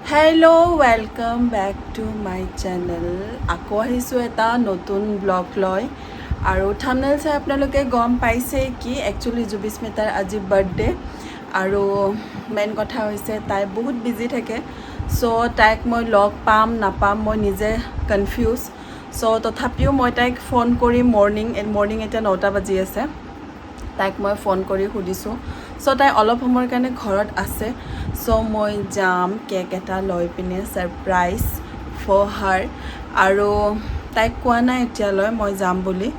Hello, welcome back to my channel. আকৌ আহিছোঁ এটা নতুন ব্লগ লৈ আৰু থামনেল চাই আপোনালোকে গম পাইছে কি একচুৱেলি জুবিস্মিতাৰ আজি বাৰ্থডে। আৰু মেইন কথা হৈছে তাই বহুত বিজি থাকে। চ' তাইক মই লগ পাম নাপাম মই নিজে কনফিউজ। চ' তথাপিও মই তাইক ফোন কৰি মৰ্ণিং মৰ্ণিং, এতিয়া 9টা বাজি আছে, তাইক মই ফোন কৰি সুধিছোঁ। চ' তাই অলপ সময়ৰ কাৰণে ঘৰত আছে। চ' মই যাম কেক এটা লৈ পিনে, ছাৰপ্ৰাইজ ফৰ হাৰ। আৰু তাইক কোৱা নাই এতিয়ালৈ মই যাম বুলি।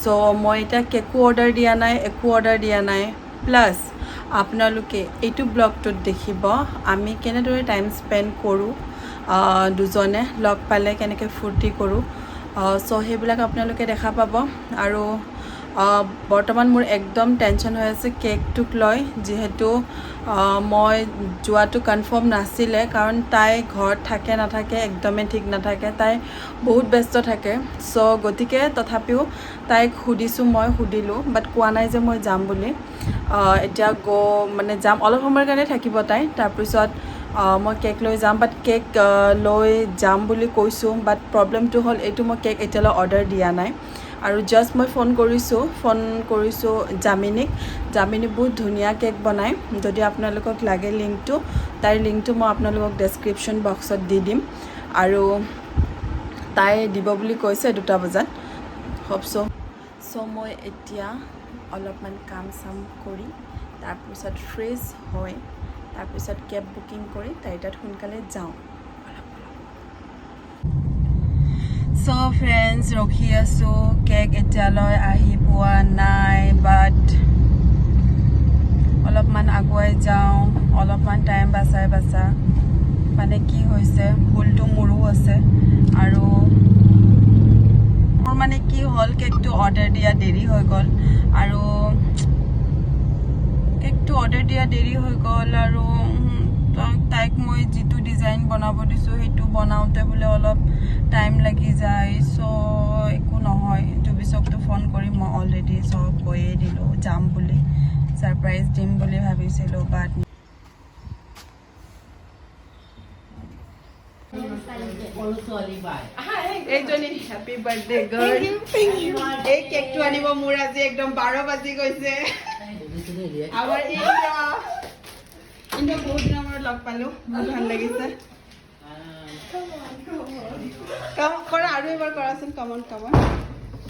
চ' মই এতিয়া কেকো অৰ্ডাৰ দিয়া নাই, একো অৰ্ডাৰ দিয়া নাই। প্লাছ আপোনালোকে এইটো ব্লগটোত দেখিব আমি কেনেদৰে টাইম স্পেণ্ড কৰোঁ, দুজনে লগ পালে কেনেকৈ ফূৰ্তি কৰোঁ। চ' সেইবিলাক আপোনালোকে দেখা পাব। আৰু বৰ্তমান মোৰ একদম টেনশ্যন হৈ আছে কেকটোক লৈ, যিহেতু মই যোৱাটো কনফাৰ্ম নাছিলে, কাৰণ তাই ঘৰত থাকে নাথাকে একদমেই ঠিক নাথাকে, তাই বহুত ব্যস্ত থাকে। চ' গতিকে তথাপিও তাইক সুধিছোঁ, মই সুধিলোঁ, বাট কোৱা নাই যে মই যাম বুলি। এতিয়া মানে যাম, অলপ সময়ৰ কাৰণে থাকিব তাই, তাৰপিছত মই কেক লৈ যাম। বাট কেক লৈ যাম বুলি কৈছোঁ, বাট প্ৰব্লেমটো হ'ল এইটো, মই কেক এতিয়ালৈ অৰ্ডাৰ দিয়া নাই। আৰু জাষ্ট মই ফোন কৰিছোঁ যামিনীক। যামিনী বহুত ধুনীয়া কেক বনায়। যদি আপোনালোকক লাগে লিংকটো, তাইৰ লিংকটো মই আপোনালোকক ডেছক্ৰিপশ্যন বক্সত দি দিম। আৰু তাই দিব বুলি কৈছে 2টা বজাত, হোপ চ'। চ' মই এতিয়া অলপমান কাম চাম কৰি, তাৰপিছত ফ্ৰেছ হৈ, তাৰপিছত কেব বুকিং কৰি তাইৰ তাত সোনকালে যাওঁ। অলপ অলপ। চ' ফ্ৰেণ্ডছ, ৰখি আছোঁ, কেক এতিয়ালৈ আহি পোৱা নাই। বাট অলপমান আগুৱাই যাওঁ, অলপমান টাইম বাচাই বাচা। মানে কি হৈছে, ভুলটো মোৰো আছে। আৰু মোৰ মানে কি হ'ল, কেকটো অৰ্ডাৰ দিয়া দেৰি হৈ গ'ল আৰু কেকটো অৰ্ডাৰ দিয়া দেৰি হৈ গ'ল আৰু তাইক মই যিটো ডিজাইন বনাব দিছোঁ, সেইটো বনাওঁতে বোলে অলপ টাইম লাগি যায়। চ' একো নহয়, জুবিচকটো ফোন কৰি মই অলৰেডি চব কৈয়ে দিলোঁ যাম বুলি, ছাৰপ্ৰাইজ দিম বুলি ভাবিছিলোঁ, বাট এইজনী, হেপী বাৰ্থডে গাৰ্ল। এই কেকটো আনিব মোৰ আজি একদম 12 বাজি গৈছে। আমাৰ ইন্দ্ৰ, ইন্দ্ৰ, বহুত দিনৰ মূৰত লগ পালো, বহুত ভাল লাগিছে। কাম কৰা আৰু এবাৰ কৰাচোন। কমন কমন,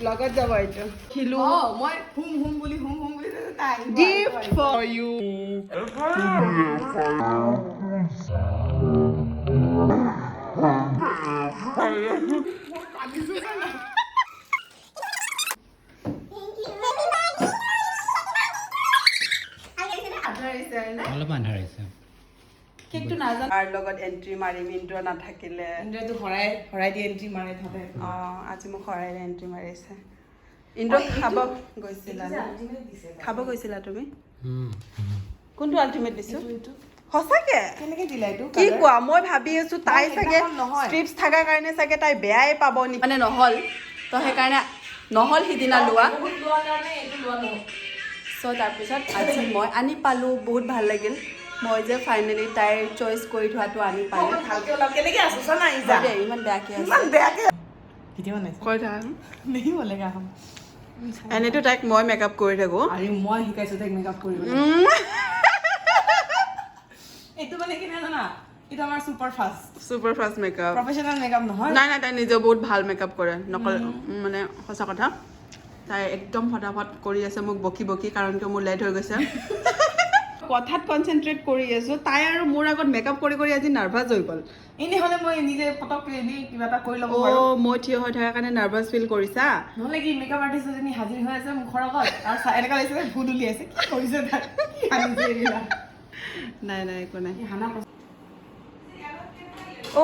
ব্লগত যাব এইটো। খিলো। মই হুম হুম বুলি, হুম হুম বুলি তাই আহিব। Gift for you. অলপ আন্ধাৰ হৈছে। কেকটো নাজানো তাৰ লগত এণ্ট্ৰি মাৰিম ইন্দ্ৰ নাথাকিলে। ইন্দ্ৰইটো শৰাই শৰাই দি এণ্ট্ৰি মাৰে তাতে। অঁ, আজি মোক শৰাইৰে এণ্ট্ৰি মাৰিছে। ইন্দ্ৰক খাব গৈছিলা ন? খাব গৈছিলা তুমি? কোনটো আল্টিমেট দিছো সঁচাকে? কেনেকে দিলা এইটো? কি কোৱা? মই ভাবি আছো তাই মই চাগে সেইদিনাখন নহয়। ষ্ট্ৰিপছ থকাৰ কাৰণে চাগে তাই বেয়াই পাব নেকি। মানে নহ'ল তো, সেইকাৰণে নহ'ল সিদিনা লোৱা। বহুত লোৱাৰ কাৰণে এইটো লোৱা নহ'ল। চ' তাৰপিছত আজি মই আনি পালোঁ, বহুত ভাল লাগিল। মই যে ফাইনেলি তাইৰ চইচ কৰি থোৱাটো আনি পালোঁ। ভালকে ওলাব। কেনেকে আছো চা না ইজা। হয় দেই, ইমান বেয়াকে আছে। ইমান বেয়াকে ভিডিঅ' বনাইছে। কৈ থাক। नहीं बोलेगा हम। এনেতো তাইক মই মেকআপ কৰি থাকোঁ। আৰু মই শিকাইছো তাইক মেকআপ কৰিবলৈ। এইটো মানে কেনে জানা, এইটো আমাৰ super fast. Super fast makeup. Professional makeup নহয়। নাই নাই, তাই নিজেও বহুত ভাল মেকআপ কৰে। নকল মানে সঁচা কথা, তাই একদম ফটাফট কৰি আছে, মোক বকি বকি, কাৰণ কিয় মোৰ লেট হৈ গৈছে। কথাত কনচেনট্ৰেট কৰি আছোঁ, তাই আৰু মোৰ আগত মেকআপ কৰি কৰি আজি নাৰ্ভাছ হৈ গ'ল। এনেই হ'লে মই নিজে পটককে এনেই কিবা এটা কৰি ল'ব পাৰোঁ। অ', মই থিয় হৈ থকাৰ কাৰণে নাৰ্ভাছ ফিল কৰিছা? নহ'লে কি, মেকআপ আৰ্টিষ্ট এজনী হাজিৰ হৈ আছে মুখৰ আগত আৰু এনেকুৱা লাগিছে যে ভূত উলিয়াইছে। কি কৰিছে তাই, কি সানিছে এইবিলাক? নাই নাই, একো নাই। এই হানা।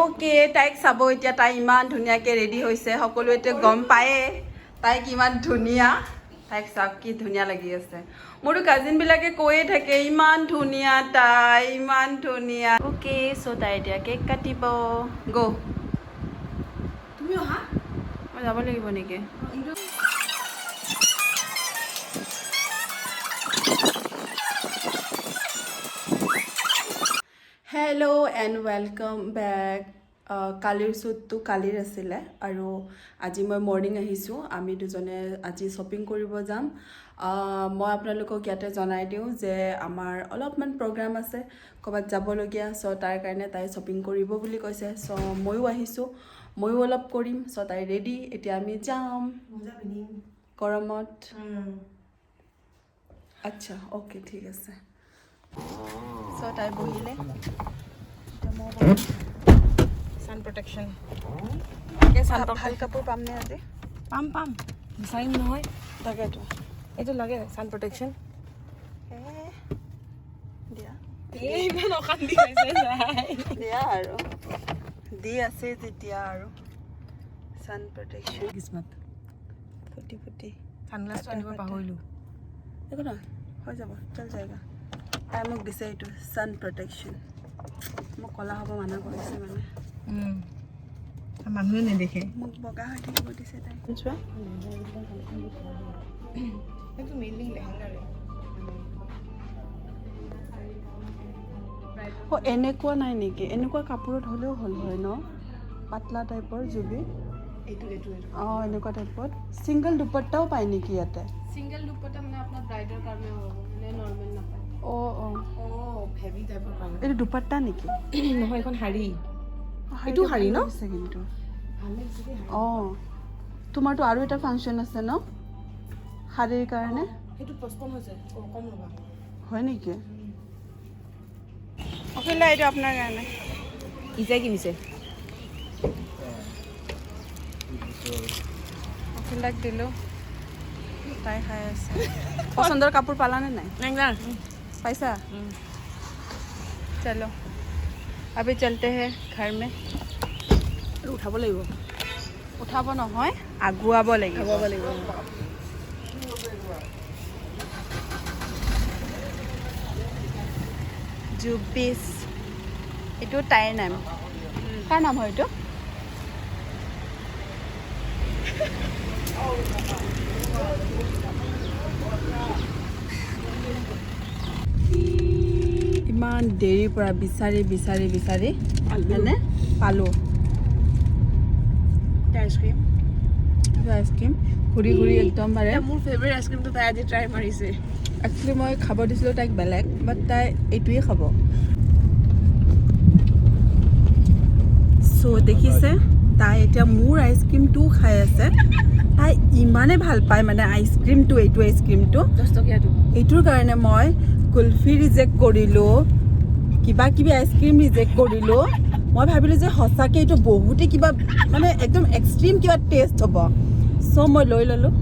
অ'কে, তাইক চাব এতিয়া। তাই ইমান ধুনীয়াকৈ ৰেডি হৈছে, সকলোৱে এতিয়া গম পায়ে তাই কিমান ধুনীয়া। তাইক চাওক, কি ধুনীয়া লাগি আছে। মোৰতো কাজিনবিলাকে কৈয়ে থাকে, ইমান ধুনীয়া তাই, ইমান ধুনীয়া। অ'কে, চ' তাই এতিয়া কেক কাটিব। গ' তুমি অহা। মই যাব লাগিব নেকি? Hello and welcome back. কালিৰ শ্বুটটো কালিৰ আছিলে আৰু আজি মই মৰ্ণিং আহিছোঁ। আমি দুজনে আজি শ্বপিং কৰিব যাম। মই আপোনালোকক ইয়াতে জনাই দিওঁ যে আমাৰ অলপমান প্ৰগ্ৰাম আছে, ক'ৰবাত যাবলগীয়া। চ' তাৰ কাৰণে তাই শ্বপিং কৰিব বুলি কৈছে। চ' ময়ো আহিছোঁ, ময়ো অলপ কৰিম। চ' তাই ৰেডি, এতিয়া আমি যাম। মোজা পিন্ধিম। গৰমত। আচ্ছা, অ'কে, ঠিক আছে। চ' তাই বহিলে, এতিয়া মই বহিম। Sun protection. ভাল কাপোৰ পামনে আজি? পাম পাম, বিচাৰিম নহয়। তাকেতো। এইটো লাগে ছান প্ৰটেকশ্যন। এ, দিয়া। ইমান অশান্তি হৈছে। দিয়া আৰু দি আছে যেতিয়া আৰু ছান প্ৰটেকশ্যন। কিস্মত। ফুটি ফুটি। ছানগ্লাছটো আনিব পাহৰিলোঁ। একো নহয়, হৈ যাব, चल जाएगा। তাই মোক দিছে এইটো ছান প্ৰটেকশ্যন। মোক ক'লা হ'ব মানা কৰিছে মানে। মানুহে নেদেখে। মোক বগা হৈ থাকিব দিছে তাই। চোৱা। সেইটো মেইনলি লেহেংগাৰে। অঁ, এনেকুৱা নাই নেকি? এনেকুৱা কাপোৰত হ'লেও হ'ল হয় ন, পাতলা টাইপৰ জুবি। এইটো এইটো এইটো। অঁ, এনেকুৱা টাইপত ছিংগল দুপট্টাও পায় নেকি ইয়াতে? সিঙ্গেল দুপাট্টা মানে আপোনাৰ ব্ৰাইডৰ কাৰণে হ'ব, মানে নৰ্মেল নাপায়। অঁ। অঁ, হেভি টাইপৰ পায়। এইটো দুপট্টা নেকি? নহয়, এইখন শাৰী। এইটো শাৰী ন? কিন্তু ভাল লাগিছে দেই। অঁ, তোমাৰতো আৰু এটা ফাংচন আছে ন শাৰীৰ কাৰণে? সেইটো পচপন হৈছে, কম ল'বা। হয় নেকি? অখিল, এইটো আপোনাৰ কাৰণে। ইজাই কিনিছে। অখিলাক দিলোঁ, তাই খাই আছে। পচন্দৰ কাপোৰ পালানে নাই? নাই। পাইছা? चलो, अभी चलते हैं घर में। উঠাব লাগিব। উঠাব নহয়, আগুৱাব লাগিব। লাগিব। জুবিছ, এইটো তাইৰ নাম। কাৰ নাম হয় এইটো? ইমান দেৰিৰ পৰা বিচাৰি বিচাৰি বিচাৰি মানে পালোঁ। আইচক্ৰীম। আইচক্ৰীম ঘূৰি ঘূৰি একদম বাৰে। মোৰ ফেভৰেট আইচক্ৰীমটো তাই আজি ট্ৰাই মাৰিছে। একচুৱেলি মই খাব দিছিলোঁ তাইক বেলেগ, বাট তাই এইটোৱে খাব। চ' দেখিছে, তাই এতিয়া মোৰ আইচক্ৰীমটোও খাই আছে। তাই ইমানে ভাল পায় মানে আইচক্ৰীমটো, এইটো আইচক্ৰীমটো। 10 টকীয়াটো। এইটোৰ কাৰণে মই কুলফি ৰিজেক্ট কৰিলোঁ, কিবা কিবি আইচক্ৰীম ৰিজেক্ট কৰিলোঁ। মই ভাবিলোঁ যে সঁচাকৈ এইটো বহুতেই কিবা মানে একদম এক্সট্ৰিম কিবা টেষ্ট হ'ব। চ' মই লৈ ল'লোঁ,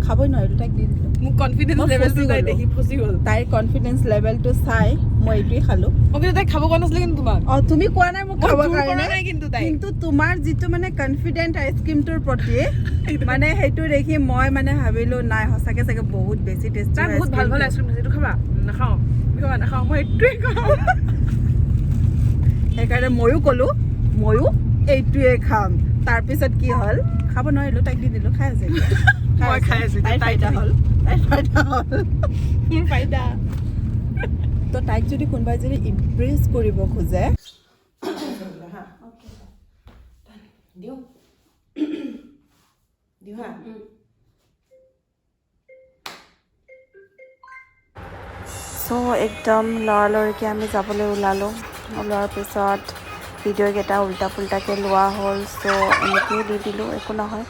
খাবই নোৱাৰিলোঁ, তাইক দি দিলোঁ। মোক কনফিডেন্স মই লেভেলটো ফচি তাই গ'লো। দেখি ফচি গ'ল। তাইৰ কনফিডেঞ্চ লেভেলটো চাই মই এইটোৱে খালোঁ। মই কিন্তু তাইক খাব কোৱা নাছিলে কিন্তু তোমাক। অঁ, তুমি কোৱা নাই মোক মই খাবৰ জোৰ কৰা কাৰণে। নাই কিন্তু তাইক। কিন্তু তোমাৰ যিটো মানে কনফিডেণ্ট আইচক্ৰীমটোৰ প্ৰতি, মানে সেইটো দেখি মই মানে ভাবিলোঁ, নাই, সঁচাকৈ চাগে বহুত বেছি টেষ্টি। তাই বহুত ভাল ভাল আইচক্ৰীম আছে, এইটো খাবা? নাখাওঁ। তুমি খাবা? নাখাওঁ। মই এইটোৱে খাওঁ। সেইকাৰণে ময়ো ক'লোঁ, ময়ো এইটোৱে খাম। তাৰপিছত কি হ'ল, খাব নোৱাৰিলোঁ, তাইক দি দিলোঁ, খাই আছে এতিয়া। মই খাই আছো এতিয়া, তাইৰ তাই ফাইদা হ'ল, তাইৰ ফাইদা হ'ল। মোৰ ফাইদা। তো তাইক যদি কোনোবাই যদি ইমপ্ৰেছ কৰিব খোজে। দিওঁ দিওঁ হা। চ' একদম লৰালৰিকৈ আমি যাবলৈ ওলালোঁ। ওলোৱাৰ পিছত ভিডিঅ'কেইটা উল্টা পুল্টাকৈ লোৱা হ'ল। চ' এনেকৈয়ে দি দিলোঁ, একো নহয়।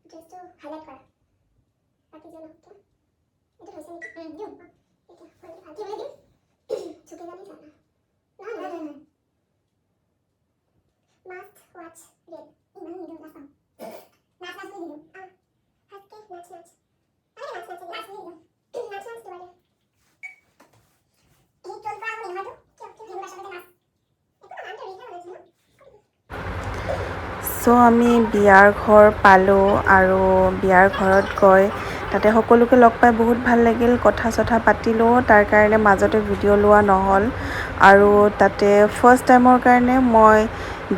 ড্ৰেছটো হাইলাইট কৰা, বাকী যি নহওক কিয়। এইটো হৈছে নেকি? দিওঁ। এতিয়া ভাল কি বুলি দিম? ঝুঁকে জানি জানা নহয় নহয় নহয়। মাষ্ট ৱাচ ৰেড ইমান নিদিওঁ, নাচাওঁ। নাচ নাচ বুলি দি দিওঁ। হাঁচকে নাচ নাচ, নালাগে, নাচ নাচ নাচ বুলি দি দিওঁ। নাচ নাচ দিব লাগে। এই ট্ৰল কৰা মোৰ নহয়তো কিয়? কিয় বিহু বাছতে নাচ একো নহয়, আমিতো ৰিলহে বনাইছোঁ ন। চ' আমি বিয়াৰ ঘৰ পালোঁ আৰু বিয়াৰ ঘৰত গৈ তাতে সকলোকে লগ পাই বহুত ভাল লাগিল। কথা চথা পাতিলোঁ, তাৰ কাৰণে মাজতে ভিডিঅ' লোৱা নহ'ল। আৰু তাতে ফাৰ্ষ্ট টাইমৰ কাৰণে মই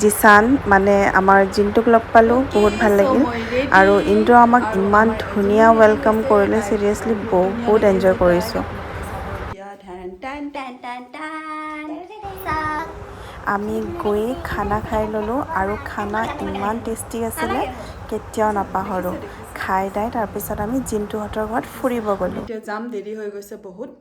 জিছান মানে আমাৰ জিন্টুক লগ পালোঁ, বহুত ভাল লাগিল। আৰু ইন্দ্ৰ আমাক ইমান ধুনীয়া welcome কৰিলে, চিৰিয়াছলি বহুত এনজয় কৰিছোঁ। আমি গৈ খানা খাই ল'লোঁ আৰু খানা ইমান টেষ্টি আছিলে, কেতিয়াও নাপাহৰোঁ। খাই দাই তাৰপিছত আমি জিন্টুহঁতৰ ঘৰত ফুৰিব গ'লোঁ। এতিয়া যাম, দেৰি হৈ গৈছে বহুত।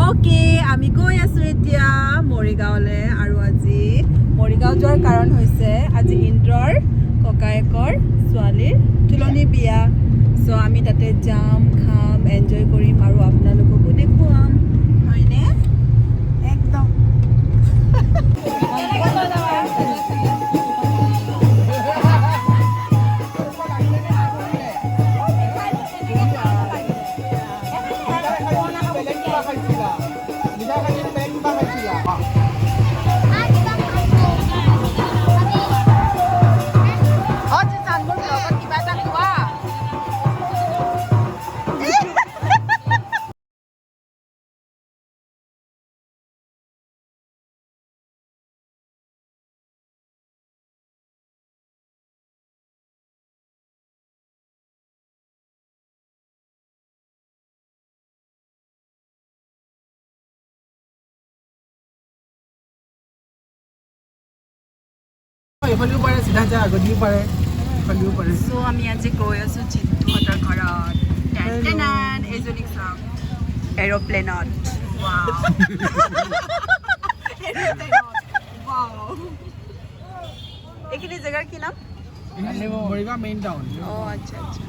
অ'কে, আমি গৈ আছোঁ এতিয়া মৰিগাঁৱলৈ। আৰু আজি মৰিগাঁও যোৱাৰ কাৰণ হৈছে আজি ইন্দ্ৰৰ ককায়েকৰ ছোৱালীৰ তুলনি বিয়া। চ' আমি তাতে যাম, খাম, এনজয় কৰিম আৰু আপোনালোককো দেখুৱাম, হয়নে? একদম। এইফালেও পাৰে, চিধা যায়, আগদিও পাৰে, এইফালেও পাৰে। চ' আমি আজি গৈ আছোঁ জিন্টুহঁতৰ ঘৰত। এইজনীক চাওক এৰ'প্লেনত। এইখিনি জেগাৰ কি নাম? Morigaon main town. অঁ, আচ্ছা আচ্ছা।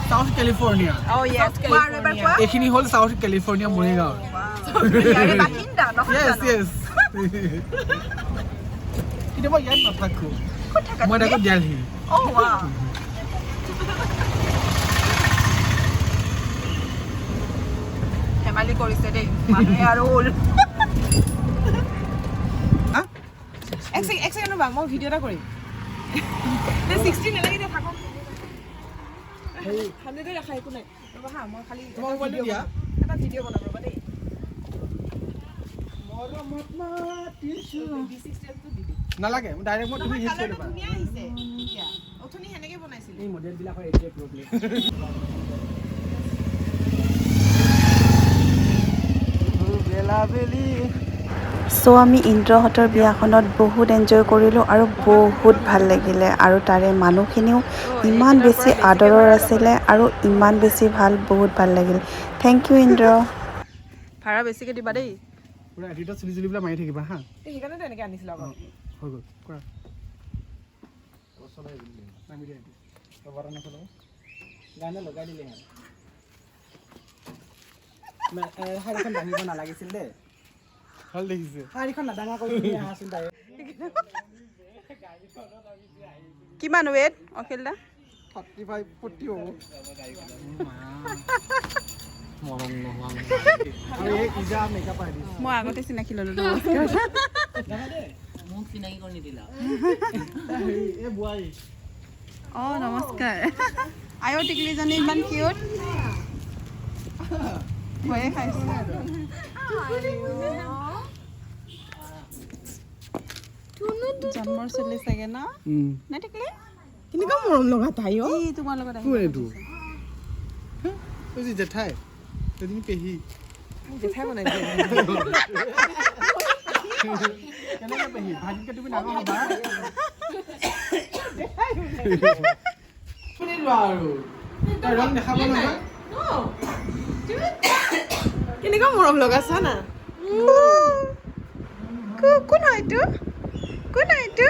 South California. অঁ, য়েছ, কোৱা আৰু এবাৰ কোৱা। এইখিনি হ'ল চাউথ কেলিফৰ্ণিয়া মৰিগাঁও। ইয়াৰে বাসিন্দা নহয়? য়েছ য়েছ। কিন্তু মই ইয়াত নাথাকোঁ, মই থাকোঁ দেলহি। অঁ, ৱাও। ধেমালি কৰিছে দেই মানুহে আৰু হ'ল। এক ছেকেণ্ড ৰ'বা, মই ভিডিঅ' এটা কৰিম। 60 নালাগে দিয়া, থাকক। 100 ৰাখা, একো নাই। ৰ'বা হা, মই খালি এটা ভিডিঅ' বনাম, ৰ'বা দেই। নালাগে, ডাইৰেক্ট মই তুমি হিট কৰি দিবা। ধুনীয়া আহিছে। অথনি সেনেকে বনাইছিলো। এই মডেলবিলাকৰ এইটোৱে প্ৰব্লেম। চ' আমি ইন্দ্ৰহঁতৰ বিয়াখনত বহুত এনজয় কৰিলোঁ আৰু বহুত ভাল লাগিলে। আৰু তাৰে মানুহখিনিও ইমান বেছি আদৰৰ আছিলে আৰু ইমান বেছি ভাল, বহুত ভাল লাগিল। Thank you Indra. ভাড়া বেছিকৈ দিবা দেই। পুৰা এডিটত চুলি চুলি পেলাই মাৰি থাকিবা হা। সেইকাৰণে তেনেকৈ আনিছিলোঁ আকৌ। হৈ গ'ল, কৰা। নামি দিয়া এইটো। গানে লগাই দিলে শাৰীখন দাঙিব নালাগিছিল দেই। ভাল দেখিছে। শাৰীখন নাদাঙা কৰি আহাচোন তাই। কিমান ৱেট অখিল দা? 35 40 হ'ব। মৰম নোহোৱা। আৰু এই ইজা মেকআপ আৰ্টিষ্ট। মই আগতে চিনাকি ল'লোঁ। নমস্কাৰ। মোক চিনাকি কৰি নিদিলা। এই বোৱাৰী। অঁ, নমস্কাৰ। আয়ো টিকলিজনী ইমান কিউট, ভয়ে খাইছে। জন্মৰ চুলি চাগে ন? নাই টিকলি? কেনেকুৱা মৰম লগা তাই অ'। ই তোমাৰ লগত কোন আহিব। এইটো? জেঠাই, এজনী পেহী। জেঠাই বনাইছে। কেনেকে পেহী ভাইটিতকে তুমি ডাঙৰ হ'বা। শুনি লোৱা আৰু তই ৰং দেখাব নহয়। কেনেকুৱা মৰম লগা চা না। কোন হয় এইটো? কোন হয় এইটো?